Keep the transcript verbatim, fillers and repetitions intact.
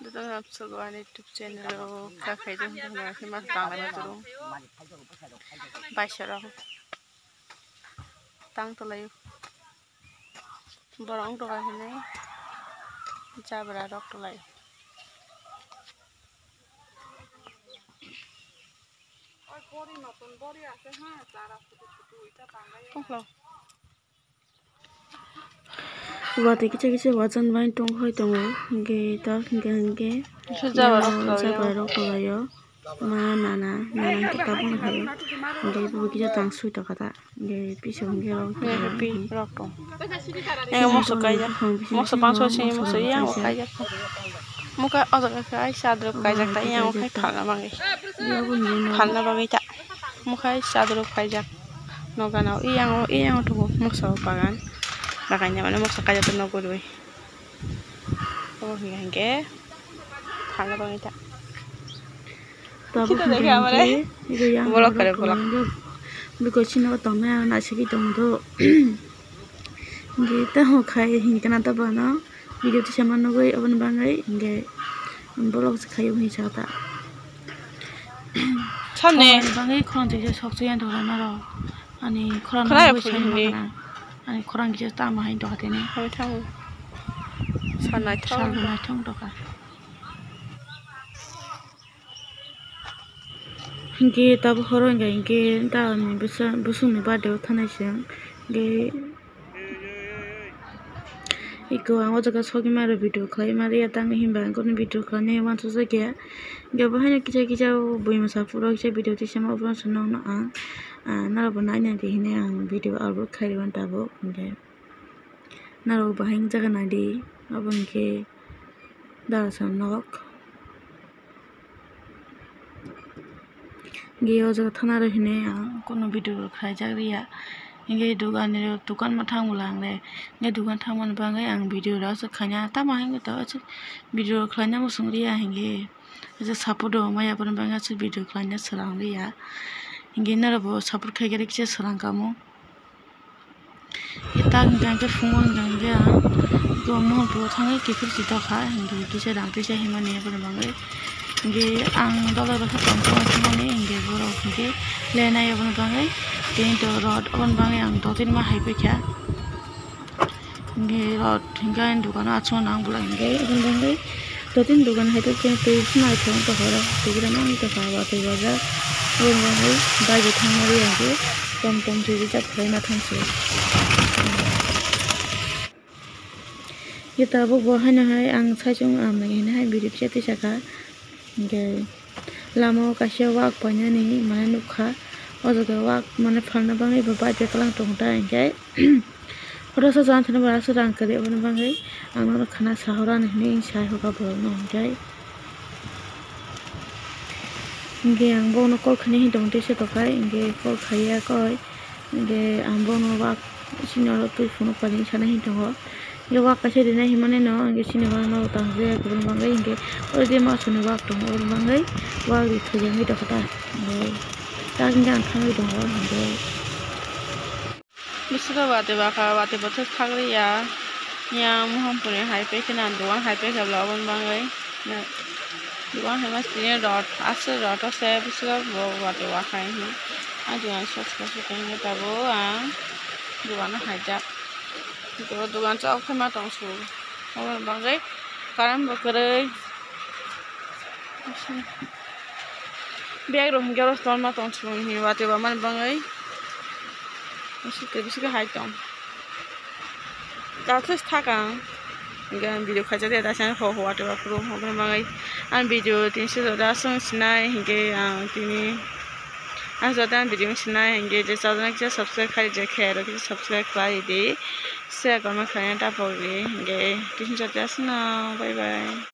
Jotono hapsuk ani YouTube channel o kha khaijak hwnba hima tang lai juru. Baisarok tang tolai. Borok wng tongkha hinwi jabra rok tolai. Tongkha. Watwi kisa kisa wajan bai tong phai tongo, hwnkhe ta hwnkhe hwnkhe Kisa jabra rok tolai o. Jabra rok tolai o. Ma nana, nana hwnkhe tabuk no hai o. Hwnkhe bo kisa tang sui tongkha ta. Hwnkhe piso hwnkhe rok tong. Hwnkhe pi rok tong. Ego moso kaijak. Moso bangso sini moso yang o kaijak. Muka o jaga khe ai sadrop kaijak ta yang o khai phalna bagwi. Phalna bagwi ta. Muka ai sadrop kaijak. Noga nao iyang o iyang o thugo moso bagan. Bagan ya mane moso kaijak ta nogo rwi. Obo hwnkhe hwnkhe thangna bagwi ta. Tabuk hwnkhe hwnkhe ego yang borok kare borok. Bwkha sini o tongnai ang naisingwi tongdo. Hwnkhe tamo khai hwnkhe na tabuk ano video tisa ma nugwi aboni bagwi hwnkhe vlog se khaio hinwi sa ta. Sani. Khorang ni bagwi khorang tisa sok chaya tongna rw. Ani khorang khorang nangwi phulni sai hinwi. Mangana. Ani khorang kisa tamo hai doka tini. Hoi thango. Sa naithok. Sal bo naithok doka. Hinkhe tabuk horo hinkhe, hinkhe ta ani bwsa-, bwswkni birthday o thanai se. Hinkhe eko ang o jaga sogwi maro video khlai maliya tang hinba ang kunu video khlainai uansukjakya. Hinkhe bo haino kisa kisa buima saphuru kisa video tisama uansuk nokno ang, ah, norokbo nainai di hinwi ang video upload khairwi mano tabuk. Hinkhe norok bahai wng jaga naidi, obo hinkhe darasa nok. Hinkhe o jaga thana rw hinwi ang kunu video rw khlaijak riya. Hinkhe dukan ni rw dukan mwthang bwla ang le. Hinkhe dukan thangmani bagwi ang video rw aswk khaina tamo hinkhe to aswk video rw khlaina muchung riya hinkhe. Kaisa support rw maya aboni bagwi aswk video khlaina swrang riya. Hinkhe norokbo support khaikhe kisa swrang kamo. Tang hwnkha hwnkhe phungo hwnkha hwnkhe ang eko Mohanpur o thangwi kiphilsi tokha, hinkhe kisa rang twisa himani aboni bagwi. Hinkhe ang dolai rokha tongthokma thangmani, hinkhe borok hinkhe lenai aboni bagwi. Tini to rot aboni bagwi ang dotin ma hai paikha. Hinkhe rot hinkhe ani dukano achukmani ang bolai hinkhe aboni bagwi. Dotini dukan hai khe tei phano naithok wngkha horo, tei gira ma wngkha watwi bajak. Aboni bagwi bike bo thangna rwya hinkhe tom tom se rijak khlai ma thangsi. Hinkhe tabuk bo haino hai ang saichung ang hinwi hai video kisa tisakha. Hinkhe lama o kaisa wak painani mane nukha. O jaga wak mane phalna bagwi bo bike kalang tongo ta hinkhe. Oro sa jang thani bara se rang kwrwi aboni bagwi ang nono khana sahoro ani hinwi sai hokha borokno hinkhe. Hinkhe ang bono call khainai hinwi tongo tei se tokhai hinkhe call khaiya koi hinkhe ang bono wak sini oro twi phunuk painani sanai hinwi tongo. Hinkhe wak kaisa rinai hinmani no hinkhe sini bono nogo tang je kwbangma bagwi hinkhe oro je ma suni wak tongo aboni bagwi wak ri thwijagwi tongkha ta hinkhe tak hinkhe ang thangwi tongo hinkhe. Bwswk watwi bakha, watwi bothor thakliya. Yang Mohanpurni hai paikhe na, dugan hai paikhe bwla oboni bagwi. Dugan hai mas tini rot, aswk rot o se bwswk bo watwi wakha hinwi. A dugan sos sos khe tabuk ang dugan o haijak. Dugan chok khe ma tong su. Oboni bagwi current bo kwrwi. Bag rok hinkhe oro tolma tong chwng hinwi watwi ba mani bagwi. Bwswk twi bwswk hai tong. Dakhwlai thak ang. Hinkhe ang video khaijak ya daisa ho ho watwi ba phuru oboni bagwi. Ang video tini se jora aswk sinai hinkhe ang tini. Ang jora ang video sinai hinkhe je chajana kisa subscribe khai je khe aro kisa subscribe khlai di. Share comment khlaina ta pogdi hinkhe tini jora aswk no bye bye.